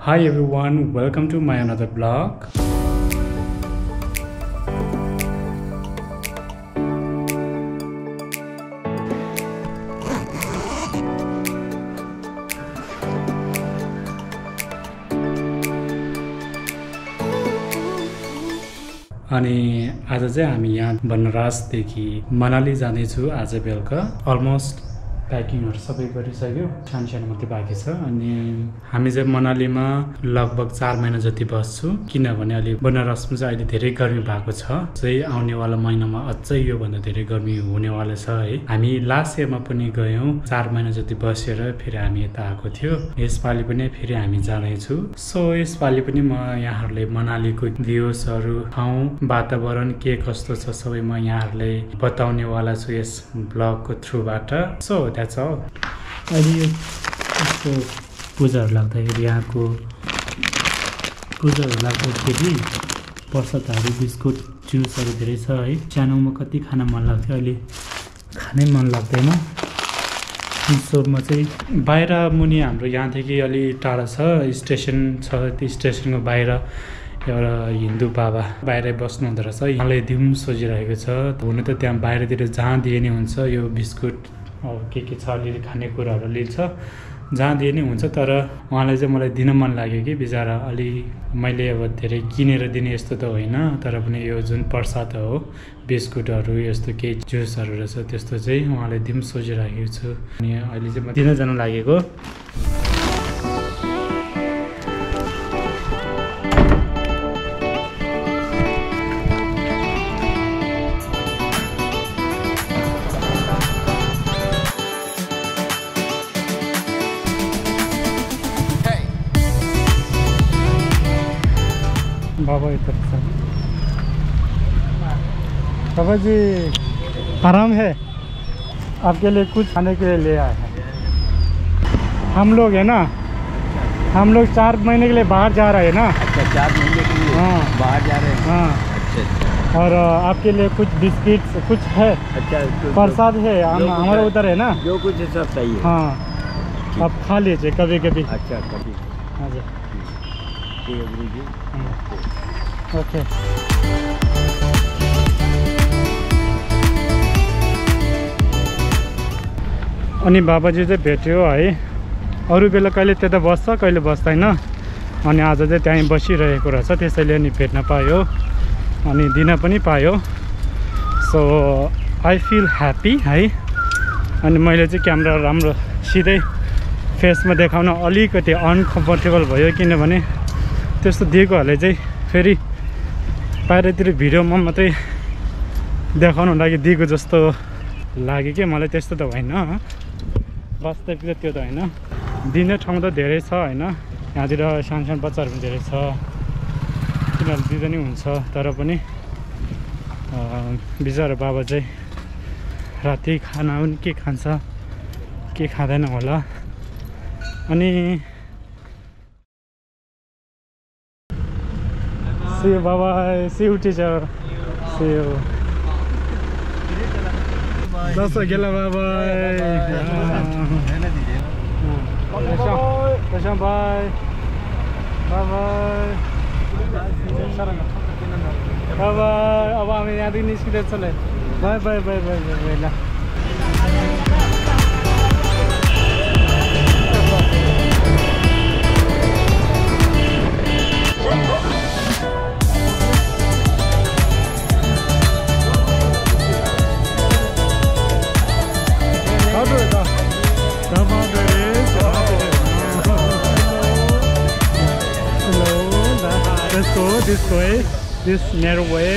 Hi everyone, welcome to my another blog. अनि आज चाहिँ हामी यहाँ बनराजदेखि मनाली जाँदैछु आज बेलुका अलमोस्ट प्याकिङहरु सबै गरिसक्यो सानो सानो मात्रै बाँकी छ अनि हामी चाहिँ मनालीमा लगभग 4 महिना जति बस्छु किनभने अलि बनराजमा चाहिँ अहिले धेरै गर्मी भएको छ चाहिँ आउनेवाला महिनामा अझै यो भन्दा धेरै गर्मी हुनेवाला छ है हामी लास्ट इयरमा पनि गयौं 4 महिना जति बसेर फेरि हामी यता आएको थियो यसपालि पनि फेरि हामी जाँदैछु सो यसपालि पनि म यहाँहरुलाई मनालीको भ्यूजहरु ठाउँ वातावरण के कस्तो छ सबै म यहाँहरुलाई बताउने वाला छु यस ब्लगको थ्रुबाट सो that's all. अहिले यस्तो पूजाहरु लाग्दाखेरि यहाँको पूजाहरु लाग्दाखेरि प्रसादहरु बिस्कुट जुसहरु धेरै छ है सानोमा कति खान मन लाग्थ्यो अहिले खानै मन लाग्दैन सोमा चाहिँ बाहिर मुनि हाम्रो यहाँदेखि अलि टाढा छ स्टेसन छ त्यो स्टेसनको बाहिर एउटा हिन्दू बाबा बाहिरै बस्नु हुँदो रहेछ मलाई दिउँ सोचिरहेको छ हुन त त्यहाँ बाहिरतिर जहाँ दिए नि हुन्छ यो बिस्कुट के छ अलिअलि खानेकुराहरू लिन्छ जहाँ दिए नि हुन्छ तर उहाँलाई चाहिँ मलाई दिन मन लाग्यो कि बिचारा अलि मैले अब धेरै किनेर दिने यस्तो त होइन तर पनि यो जुन प्रसाद हो बिस्कुटहरू यस्तो केही जुसहरू रहेछ त्यस्तो चाहिँ उहाँलाई दिउँ सोचिरहेको छु अनि अहिले चाहिँ म दिन जान लागेको बाबा इधर से बाबा जी आराम है आपके लिए कुछ खाने के लिए ले आए हैं हम लोग है ना हम लोग 4 महीने के लिए बाहर जा रहे हैं ना अच्छा 4 महीने के लिए हाँ बाहर जा रहे हैं हाँ अच्छा और आपके लिए कुछ बिस्किट कुछ है अच्छा प्रसाद है हमारे उधर है ना जो कुछ है सब सही है हाँ आप खा लीजिए कभी कभी अच्छा कभी हाँ जी ठीक है गुरु जी ओके अनि बाबाजी चाहिँ भेट्यो है अरू बेला कहिले त्यता बस्छ कहिले बस्दैन अनि आज चाहिँ त्यहीँ बसिरहेको रहेछ त्यसैले अनि भेट्न पायो अनि दिन पनि पायो सो आई फिल ह्याप्पी है अनि मैले चाहिँ क्यामेरा राम्रो सिधै फेसमा देखाउन अलिकति अनकम्फर्टेबल भयो किनभने त्यस्तो दिएकोहरूले चाहिँ फेरि बाहिरतिर भिडियोमा मात्रै देखाउनु लागि दिएको जस्तो लाग्यो कि मलाई त्यस्तो त होइन वास्तविक त्यो त होइन दिने ठाउँ त धेरै छ होइन यहाँतिर सानो सानो बच्चाहरू पनि धेरै छ तिनीहरू दिँदा नि हुन्छ तर पनि बिचरा बाबा चाहिँ राति खाना पनि के खान्छ के खाँदैन होला अनि see you, bye bye. See you, teacher. See you. That's okay, bye bye. Bye bye. Bye bye. Bye bye. अब हामी यहाँदेखि निस्किँदैछ ल by by by by by ल Let's go this way, this narrow way.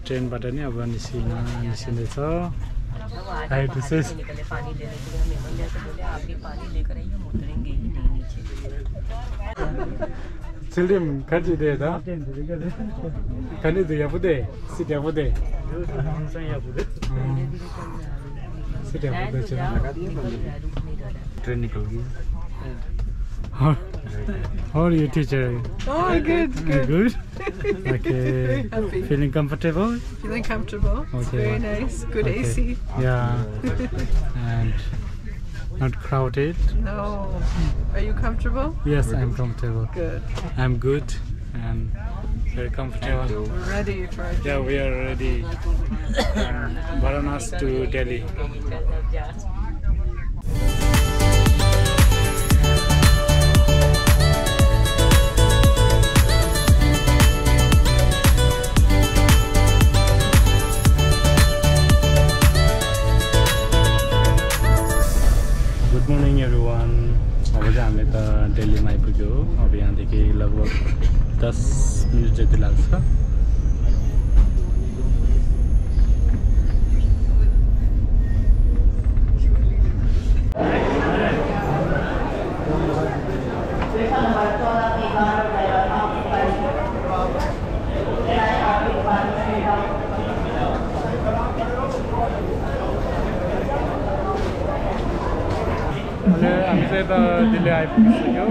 ट्रेनबाट नि अब निस्किँदैछ पानी लेने के लिए हमें भैया से बोले आप भी पानी लेकर आइए हम उतरेंगे ही नहीं नीचे चिल्ड्रन खर्ची दे था कने दे या बुदे सिट या बुदे सिट या बुदे चला ट्रेन निकल गई How are you, teacher? Oh, good. Good? Okay. Feeling comfortable? Feeling comfortable. It's Okay. very nice. Good Okay. AC. Yeah. And not crowded? No. Are you comfortable? Yes, I'm comfortable. Good. I'm good and very comfortable. We're ready for it. Yeah, we are ready. Varanasi to Delhi. Good morning everyone. अब चाहिँ हामी त दिल्लीमा आइपुग्यो अब यहाँदेखि लगभग 10 minute जति लाग्छ अहिले हामी चाहिँ त दिल्ली आइपुगिसक्यो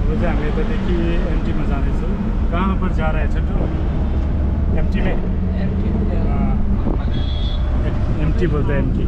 अब चाहिँ हामी यतादेखि एमटीमा जाँदैछौँ कहाँ पर जा रहा है छोटो एमटी में एमटी बोलते हैं एमटी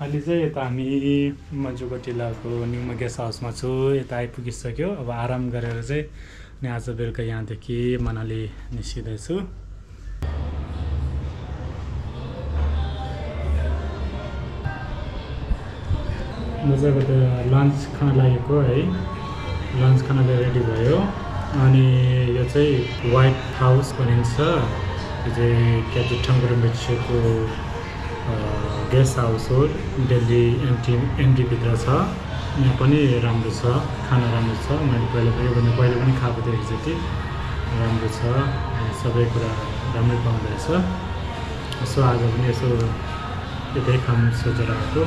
अहिले चाहिँ यता हामी मजुको टिलाको न्युमा गेस्ट हाउसमा छु यता आइपुगिसक्यो अब आराम गरेर चाहिँ अनि आज बेलुका यहाँदेखि मनाली निस्किँदैछु मजाको त लन्च खान लागेको है लन्च खानाले रेडी भयो अनि यो चाहिँ व्हाइट हाउस भनिन्छ यो चाहिँ क्याप्टन ठङ्गुर मेक्सिको गेस्ट हाउस हो दिल्ली एमटीभित्र छ यहाँ पनि राम्रो छ खाना राम्रो छ मैले पहिले पनि खाएको थिएँ एकचोटि राम्रो छ सबै कुरा राम्रै पाउँदैछ यसो आज पनि यसो यतै खानु सोचेर आएको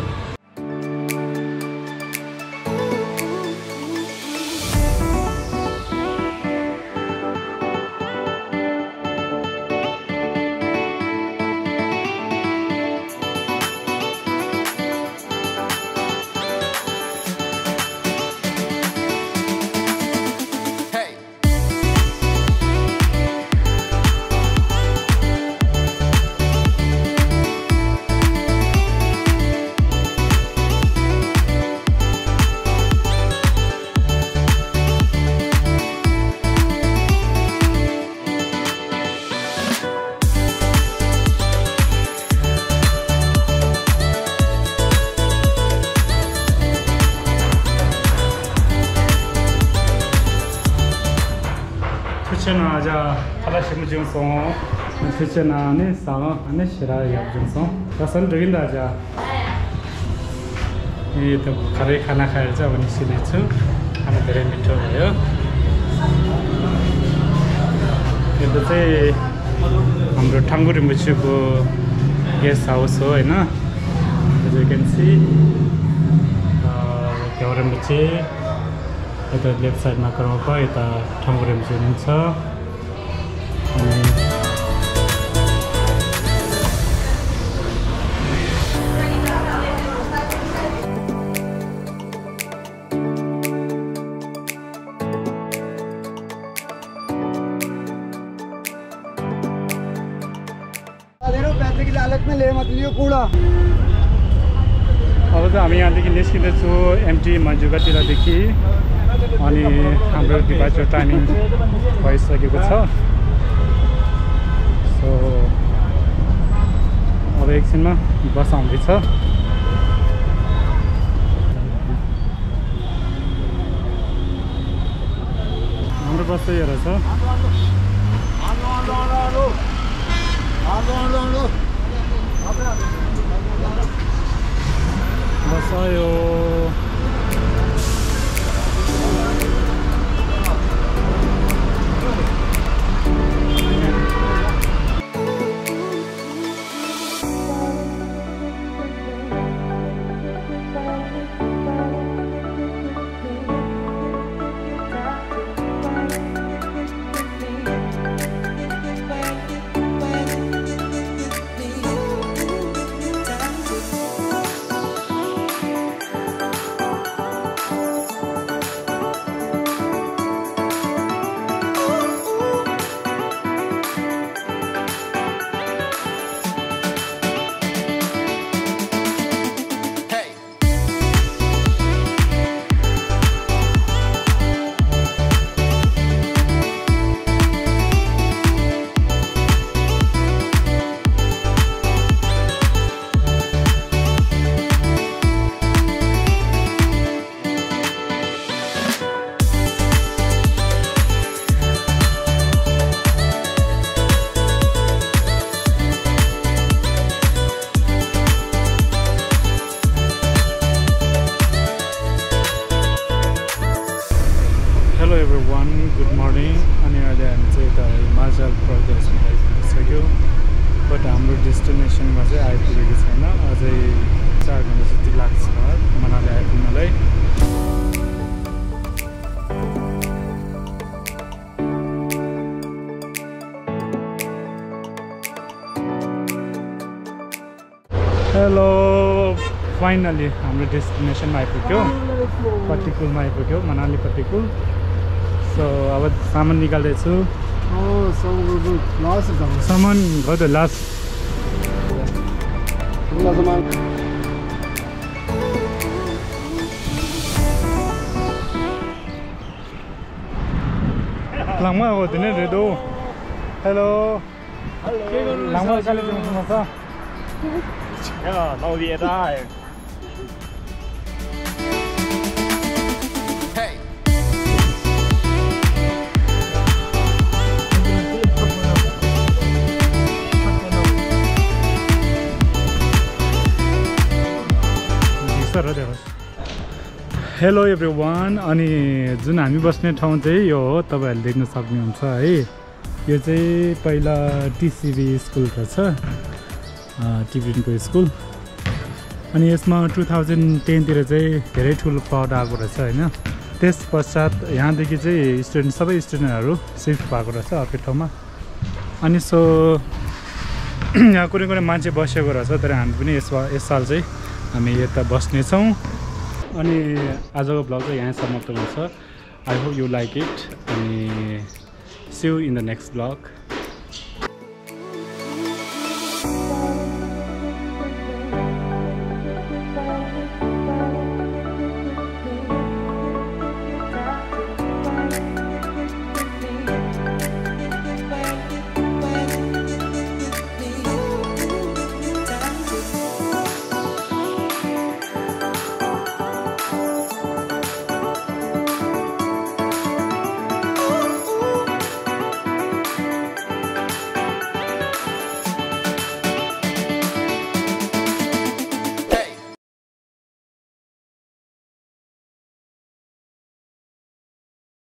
아자 하나씩 좀 송. 그치나 안에 상 안에 시라 좀 송. 가선 저긴다 아자. 이 또 가래 खाना खाएर चाहिँ अब निस्किँदैछु खाना धेरै मिठो भयो यो चाहिँ हाम्रो ठङ्गुरी मुछिको गेस्ट हाउस हो हैन as you can see क्याउरे मुछी यता लेफ्ट साइडमा कर्मपा यता ठङ्गुरी मुछी हुनुहुन्छ पैसे की लालच में ले मत लियो कूड़ा अब चाहिँ हामी यहाँदेखि निस्किँदैछु एमटी मजुकातिरदेखि अनि हाम्रो डिपार्चर टाइमिङ भइसकेको छ सो अब एकछिनमा बस आउँदैछ हाम्रो बस चाहिँ हेर छ बस आयो हेलो एभ्रिवान गुड मर्निङ अनि अहिले हामी चाहिँ यता हिमाचल प्रदेशमा आइपुगिसक्यो बट हाम्रो डेस्टिनेसनमा चाहिँ आइपुगेको छैन अझै 4 घन्टा जति लाग्छ मनाली आइपुग्नलाई हेलो फाइनली हाम्रो डेस्टिनेसनमा आइपुग्यो पट्टिकुलमा आइपुग्यो मनाली पट्टिकुल सो अब सामान निकाल्दैछु सामान हो त लास्ट लाङमा होदैन रेडो हेलो लाङमा कालेबुङमा छ老爹在。 हेलो एभ्रिवान अनि जुन हामी बस्ने ठाउँ चाहिँ यो हो तपाईहरुले देख्न सक्नुहुन्छ है यो चाहिँ पहिला टिसिबी स्कुलको छ टिबिनको स्कुल अनि यसमा 2010 तिर चाहिँ धेरै ठुलो फ्लड आएको रहेछ हैन त्यस पश्चात यहाँदेखि चाहिँ सबै स्टुडेन्टहरु शिफ्ट भएको रहेछ अर्को ठाउँमा अनि सो यहाँ कुनै मान्छे बसेको रहेछ तर हामी पनि यस साल चाहिँ हामी यता बस्ने छौं अनि आजको ब्लग चाहिँ यहाँ समाप्त हुन्छ I hope you like it अनि see you in the next blog